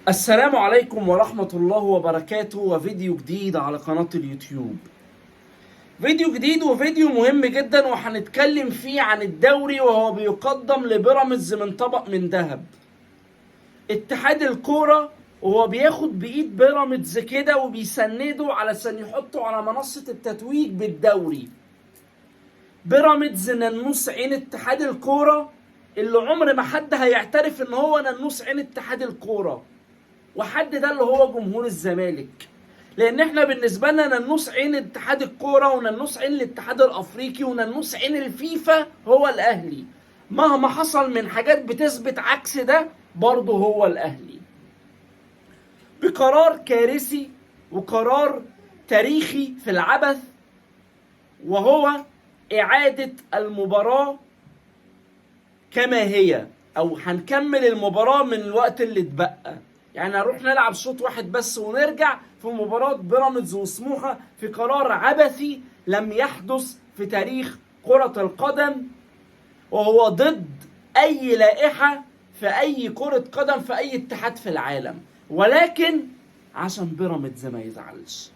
السلام عليكم ورحمة الله وبركاته، وفيديو جديد على قناة اليوتيوب. فيديو جديد وفيديو مهم جدا، وهنتكلم فيه عن الدوري وهو بيقدم لبيراميدز من طبق من ذهب. اتحاد الكورة وهو بياخد بإيد بيراميدز كده وبيسنده علشان يحطه على منصة التتويج بالدوري. بيراميدز ننوس عين اتحاد الكورة اللي عمر ما حد هيعترف ان هو ننوس عين اتحاد الكورة، وحد ده اللي هو جمهور الزمالك، لان احنا بالنسبة لنا ننوس عين اتحاد الكورة وننوس عين الاتحاد الافريقي وننوس عين الفيفا هو الاهلي. مهما حصل من حاجات بتثبت عكس ده برضه هو الاهلي. بقرار كارثي وقرار تاريخي في العبث، وهو اعاده المباراة كما هي، او هنكمل المباراة من الوقت اللي اتبقى. يعني هنروح نلعب شوط واحد بس ونرجع في مباراة بيراميدز وسموحة، في قرار عبثي لم يحدث في تاريخ كرة القدم، وهو ضد أي لائحة في أي كرة قدم في أي اتحاد في العالم، ولكن عشان بيراميدز ما يزعلش.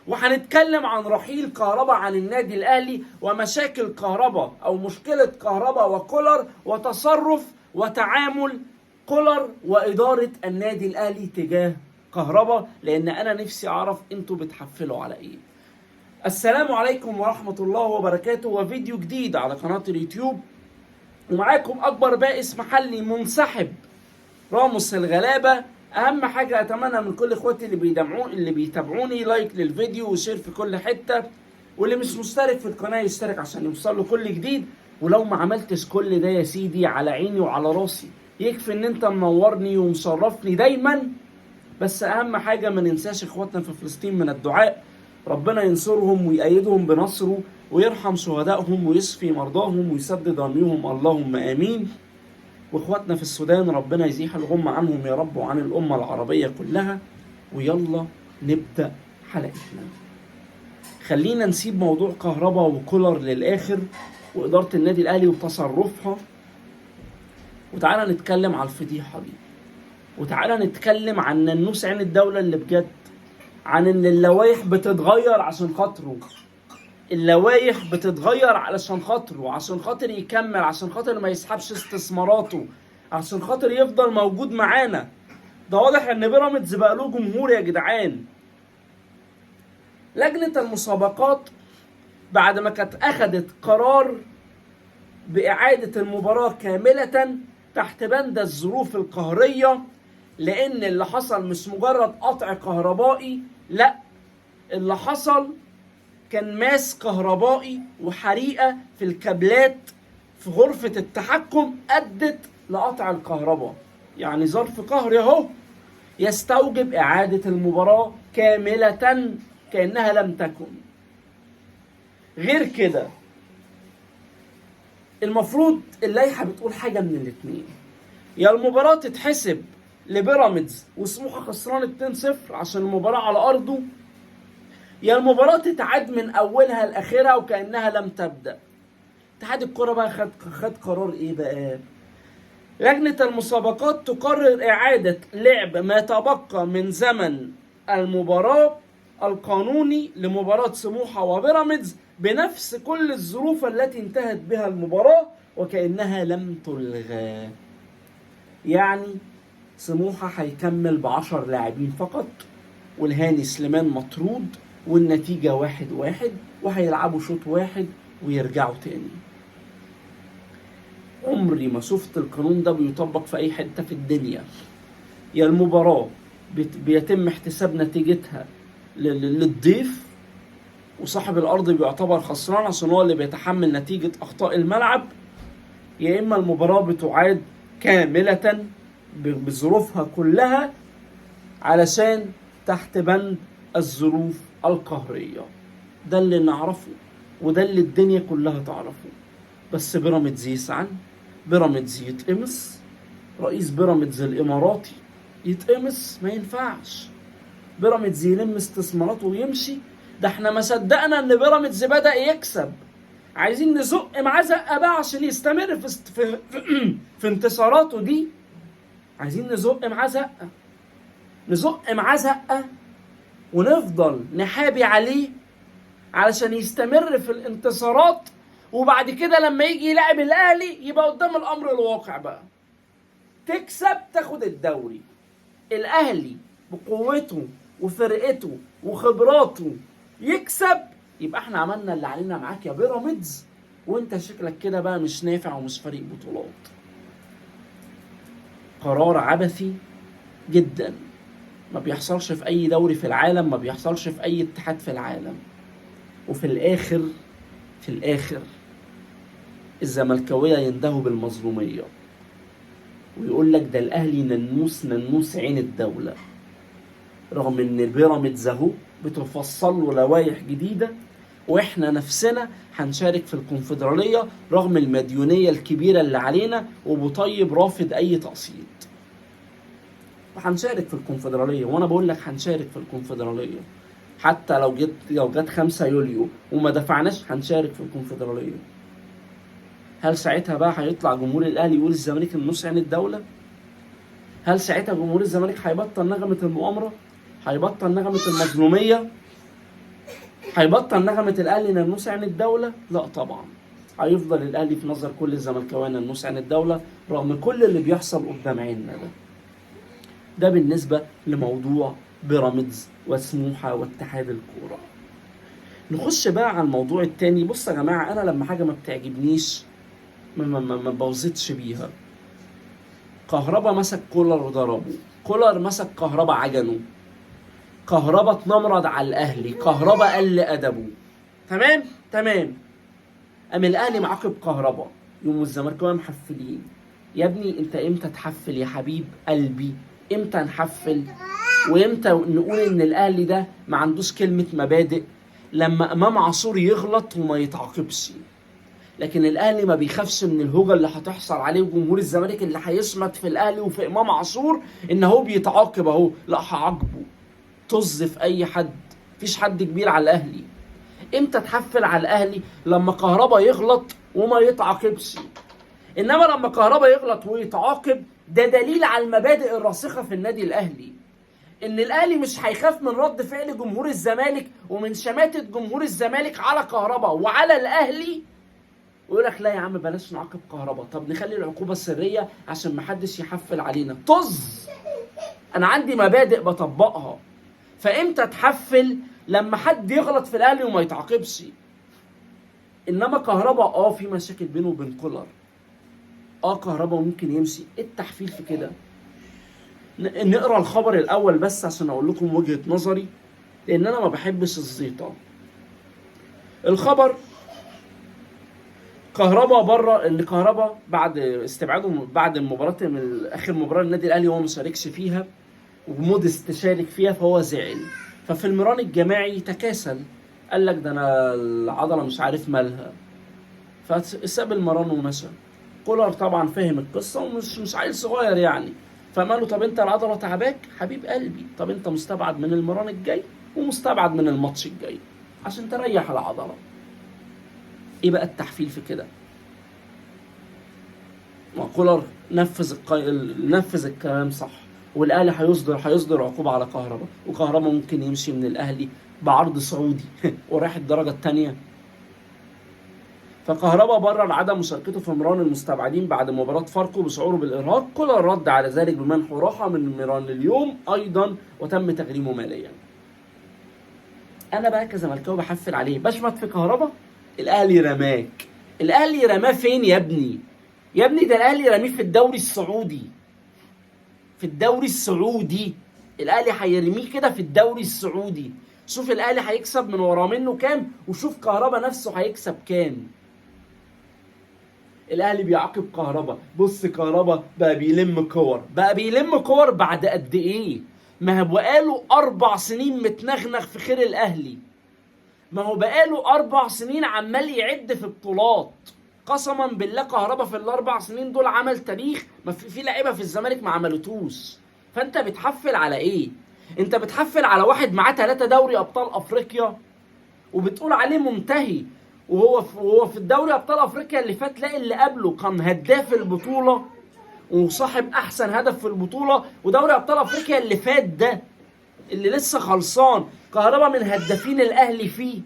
وهنتكلم عن رحيل كهربا عن النادي الأهلي ومشاكل كهربا أو مشكلة كهربا وكولر وتصرف وتعامل كولر وإدارة النادي الأهلي تجاه كهربا، لأن أنا نفسي أعرف أنتوا بتحفلوا على إيه. السلام عليكم ورحمة الله وبركاته، وفيديو جديد على قناة اليوتيوب، ومعاكم أكبر بائس محلي منسحب راموس الغلابة. أهم حاجة أتمنى من كل إخواتي اللي بيتابعوني like للفيديو و share في كل حتة، واللي مش مشترك في القناة يشترك عشان يوصل له كل جديد. ولو ما عملتش كل ده يا سيدي على عيني وعلى راسي، يكفي ان انت منورني ومشرفني دايما. بس اهم حاجة ما ننساش اخواتنا في فلسطين من الدعاء، ربنا ينصرهم ويأيدهم بنصره ويرحم شهدائهم ويشفي مرضاهم ويسدد رميهم، اللهم امين. واخواتنا في السودان ربنا يزيح الغمة عنهم يا رب وعن الامة العربية كلها. ويلا نبدأ حلقتنا. خلينا نسيب موضوع كهربا وكولر للاخر وإدارة النادي الأهلي وتصرفها، وتعالى نتكلم على الفضيحة دي، وتعالى نتكلم عن ننوس عين الدولة اللي بجد، عن ان اللوائح بتتغير عشان خاطره. اللوائح بتتغير علشان خاطره، عشان خاطر يكمل، عشان خاطر ما يسحبش استثماراته، عشان خاطر يفضل موجود معانا. ده واضح ان بيراميدز بقى له جمهور يا جدعان. لجنة المسابقات بعد ما كانت اخدت قرار بإعادة المباراة كاملة تحت بند الظروف القهرية، لأن اللي حصل مش مجرد قطع كهربائي، لا، اللي حصل كان ماس كهربائي وحريقة في الكابلات في غرفة التحكم أدت لقطع الكهرباء. يعني ظرف قهري أهو يستوجب إعادة المباراة كاملة كأنها لم تكن. غير كده المفروض اللائحة بتقول حاجة من الاتنين، يا المباراة تتحسب لبيراميدز وسموحة خسران 2-0 عشان المباراة على أرضه، يا المباراة تتعاد من أولها لآخرها وكأنها لم تبدأ. اتحاد الكرة بقى خد قرار إيه بقى؟ لجنة المسابقات تقرر إعادة لعب ما تبقى من زمن المباراة القانوني لمباراة سموحة وبيراميدز بنفس كل الظروف التي انتهت بها المباراة وكأنها لم تلغى. يعني سموحة هيكمل ب10 لاعبين فقط، والهاني سليمان مطرود، والنتيجة 1-1، وهيلعبوا شوط واحد ويرجعوا تاني. عمري ما شفت القانون ده بيطبق في أي حتة في الدنيا. يا المباراة بيتم احتساب نتيجتها للضيف، وصاحب الأرض بيعتبر خسران عشان هو اللي بيتحمل نتيجة أخطاء الملعب، يا إما المباراة بتعاد كاملة بظروفها كلها علشان تحت بند الظروف القهرية. ده اللي نعرفه وده اللي الدنيا كلها تعرفه. بس بيراميدز يسعن، بيراميدز يتقمص، رئيس بيراميدز الإماراتي يتقمص، ما ينفعش بيراميدز يلم استثماراته ويمشي. ده احنا ما صدقنا ان بيراميدز بدأ يكسب، عايزين نزق معاه زقه بقى عشان يستمر في انتصاراته دي. عايزين نزق معاه زقه، نزق معاه زقه ونفضل نحابي عليه علشان يستمر في الانتصارات، وبعد كده لما يجي يلعب الاهلي يبقى قدام الامر الواقع بقى. تكسب تاخد الدوري. الاهلي بقوته وفرقته وخبراته يكسب، يبقى احنا عملنا اللي علينا معاك يا بيراميدز، وانت شكلك كده بقى مش نافع ومش فريق بطولات. قرار عبثي جدا، ما بيحصلش في اي دوري في العالم، ما بيحصلش في اي اتحاد في العالم. وفي الاخر، في الاخر الزملكاويه يندهوا بالمظلوميه ويقول لك ده الاهلي ننوس ننوس عين الدولة، رغم ان البيراميدز اهو بتفصل له لوائح جديدة، واحنا نفسنا هنشارك في الكونفدراليه رغم المديونيه الكبيرة اللي علينا، وبوطيب رافض اي تقسيط. وهنشارك في الكونفدراليه، وانا بقول لك هنشارك في الكونفدراليه حتى لو جت 5 يوليو وما دفعناش هنشارك في الكونفدراليه. هل ساعتها بقى هيطلع جمهور الاهلي يقول الزمالك النص عين الدولة؟ هل ساعتها جمهور الزمالك هيبطل نغمة المؤامرة؟ هيبطل نغمة المظلوميه؟ هيبطل نغمة الاهلي ننوس عين الدولة؟ لا طبعا، هيفضل الاهلي في نظر كل الزملكاويه ننوس عين الدولة رغم كل اللي بيحصل قدام عيننا ده. ده بالنسبة لموضوع بيراميدز وسموحه واتحاد الكورة. نخش بقى على الموضوع التاني. بص يا جماعة، انا لما حاجة ما بتعجبنيش ما بوظتش بيها. كهربا مسك كولر وضربه، كولر مسك كهربا عجنه، كهربا اتنمرض على الاهلي، كهربا قل ادبه. تمام تمام. قام الاهلي معاقب كهربا، يوم الزمالكاويه محفلين. يا ابني انت امتى تحفل يا حبيب قلبي؟ امتى نحفل؟ وامتى نقول ان الاهلي ده ما عندوش كلمة مبادئ؟ لما امام عاشور يغلط وما يتعاقبش. لكن الاهلي ما بيخافش من الهوجه اللي هتحصل عليه وجمهور الزمالك اللي هيشمت في الاهلي وفي امام عاشور ان هو بيتعاقب اهو. لا، هعاقبه. طز في اي حد، مفيش حد كبير على الاهلي. امتى تحفل على الاهلي؟ لما كهربا يغلط وما يتعاقبش. انما لما كهربا يغلط ويتعاقب ده دليل على المبادئ الراسخة في النادي الاهلي، ان الاهلي مش هيخاف من رد فعل جمهور الزمالك ومن شماتة جمهور الزمالك على كهربا وعلى الاهلي، ويقول لك لا يا عم بلاش نعاقب كهربا، طب نخلي العقوبة السرية عشان محدش يحفل علينا. طز، انا عندي مبادئ بطبقها. فامتى تحفل؟ لما حد يغلط في الاهلي وما يتعاقبش. انما كهربا في مشاكل بينه وبين كولر، كهربا ممكن يمشي. ايه التحفيل في كده؟ نقرا الخبر الاول بس عشان اقول لكم وجهة نظري، لان انا ما بحبش الزيطة. الخبر كهربا بره، ان كهربا بعد استبعاده بعد المباراة من اخر مباراة للنادي الاهلي هو ما شاركش فيها ومودست شارك فيها، فهو زعل. ففي المران الجماعي تكاسل، قال لك ده انا العضلة مش عارف مالها، فساب المران ومشى. كولر طبعا فاهم القصة ومش مش عيل صغير يعني، فماله طب انت العضلة تعباك حبيب قلبي، طب انت مستبعد من المران الجاي ومستبعد من الماتش الجاي عشان تريح العضلة. ايه بقى التحفيل في كده؟ ما كولر نفذ الكلام صح، والاهلي هيصدر عقوبه على كهربا، وكهربا ممكن يمشي من الاهلي بعرض سعودي ورايح الدرجة الثانية. فكهربا برر عدم مشاركته في مران المستبعدين بعد مباراة فاركو بشعوره بالارهاق. كولر رد على ذلك بمنحه راحة من مران اليوم ايضا، وتم تغريمه ماليا. انا بقى كزملكاوي بحفل عليه، بشمت في كهربا. الاهلي رماك، الاهلي رماه فين يا ابني؟ يا ابني ده الاهلي رمية في الدوري السعودي، في الدوري السعودي الاهلي هيرميه كده في الدوري السعودي. شوف الاهلي هيكسب من ورا منه كام، وشوف كهربا نفسه هيكسب كام. الاهلي بيعاقب كهربا. بص كهربا بقى بيلم كور، بقى بيلم كور بعد قد ايه؟ ما هو بقاله 4 سنين متنغنغ في خير الاهلي، ما هو بقاله 4 سنين عمال يعد في بطولات. قسما بالله كهربا في ال4 سنين دول عمل تاريخ ما في لعيبة في الزمالك ما عملتوش. فانت بتحفل على ايه؟ انت بتحفل على واحد معاه 3 دوري ابطال افريقيا وبتقول عليه منتهي، وهو في الدوري ابطال افريقيا اللي فات لاقي اللي قبله كان هداف البطولة، وصاحب احسن هدف في البطولة، ودوري ابطال افريقيا اللي فات ده اللي لسه خلصان كهربا من هدافين الاهلي فيه.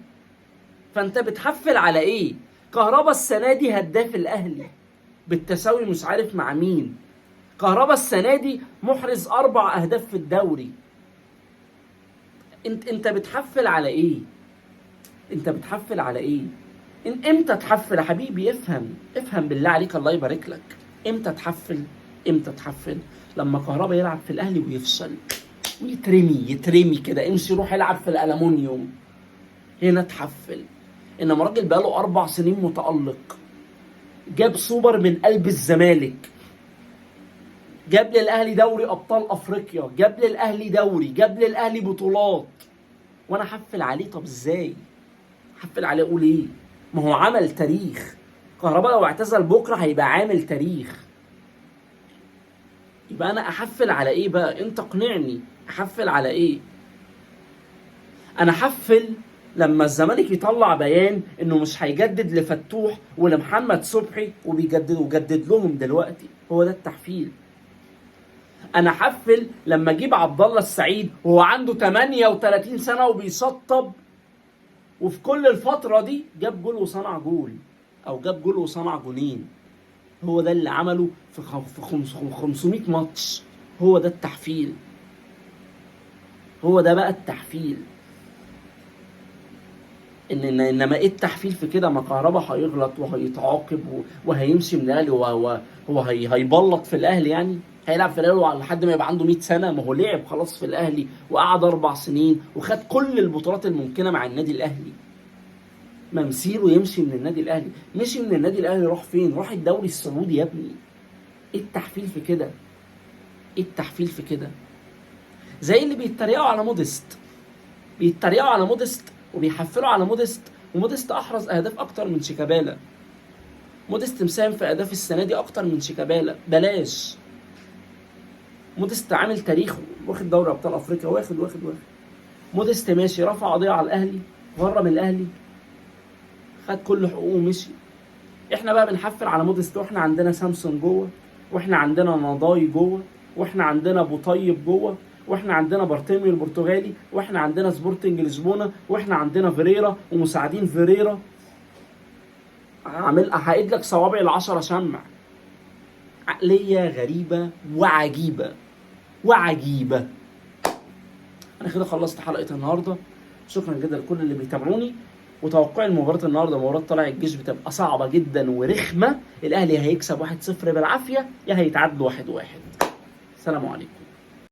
فانت بتحفل على ايه؟ كهربا السنة دي هداف الاهلي بالتساوي مش عارف مع مين. كهربا السنة دي محرز 4 اهداف في الدوري. انت بتحفل على ايه؟ انت بتحفل على ايه؟ امتى تحفل يا حبيبي؟ افهم، افهم بالله عليك، الله يبارك لك. امتى تحفل؟ امتى تحفل؟ لما كهربا يلعب في الاهلي ويفشل ويترمي، يترمي كده، امشي روح العب في الالومنيوم، هنا تحفل. انما راجل بقاله 4 سنين متألق، جاب سوبر من قلب الزمالك، جاب للاهلي دوري ابطال افريقيا، جاب للاهلي دوري، جاب للاهلي بطولات، وانا حفل عليه؟ طب ازاي حفل عليه؟ اقول ايه؟ ما هو عمل تاريخ. كهربا لو اعتزل بكره هيبقى عامل تاريخ. يبقى انا احفل على ايه بقى؟ انت اقنعني احفل على ايه؟ انا احفل لما الزمالك يطلع بيان انه مش هيجدد لفتوح ولمحمد صبحي، وبيجدد وجدد لهم دلوقتي. هو ده التحفيل. انا احفل لما اجيب عبد الله السعيد وهو عنده 38 سنة وبيسطب، وفي كل الفترة دي جاب جول وصنع جول، او جاب جول وصنع جولين. هو ده اللي عمله في 500 ماتش. هو ده التحفيل. هو ده بقى التحفيل. إن انما ايه التحفيل في كده؟ ما كهربا هيغلط وهيتعاقب وهيمشي من الاهلي، وهو هيبلط في الاهلي، يعني هيلعب في الاهلي لحد ما يبقى عنده 100 سنة. ما هو لعب خلاص في الاهلي وقعد 4 سنين وخد كل البطولات الممكنة مع النادي الاهلي. ما مسيره يمشي من النادي الاهلي. مشي من النادي الاهلي راح فين؟ راح الدوري السعودي يا ابني. ايه التحفيل في كده؟ ايه التحفيل في كده؟ زي اللي بيتريقوا على مودست، بيتريقوا على مودست وبيحفلوا على مودست، ومودست احرز اهداف اكتر من شيكابالا. مودست مساهم في اهداف السنة دي اكتر من شيكابالا. بلاش، مودست عامل تاريخ، واخد دوري ابطال افريقيا، واخد واخد واخد. مودست ماشي، رفع قضية على الاهلي، غرم الاهلي، خد كل حقوقه ومشي. احنا بقى بنحفل على مودست، واحنا عندنا سامسون جوه، واحنا عندنا نضاي جوه، واحنا عندنا ابو طيب جوه، واحنا عندنا بارتيميو البرتغالي، واحنا عندنا سبورتنج لشبونه، واحنا عندنا فيريرا ومساعدين فيريرا. عامل هعيد لك صوابع 10 شمع. عقلية غريبة وعجيبه وعجيبه. انا كده خلصت حلقة النهارده. شكرا جدا لكل اللي بيتابعوني. وتوقعي لمباراة النهارده، مباراة طلائع الجيش، بتبقى صعبة جدا ورخمه. الاهلي هيكسب 1-0 بالعافية، يا هيتعادلوا 1-1. سلام عليكم.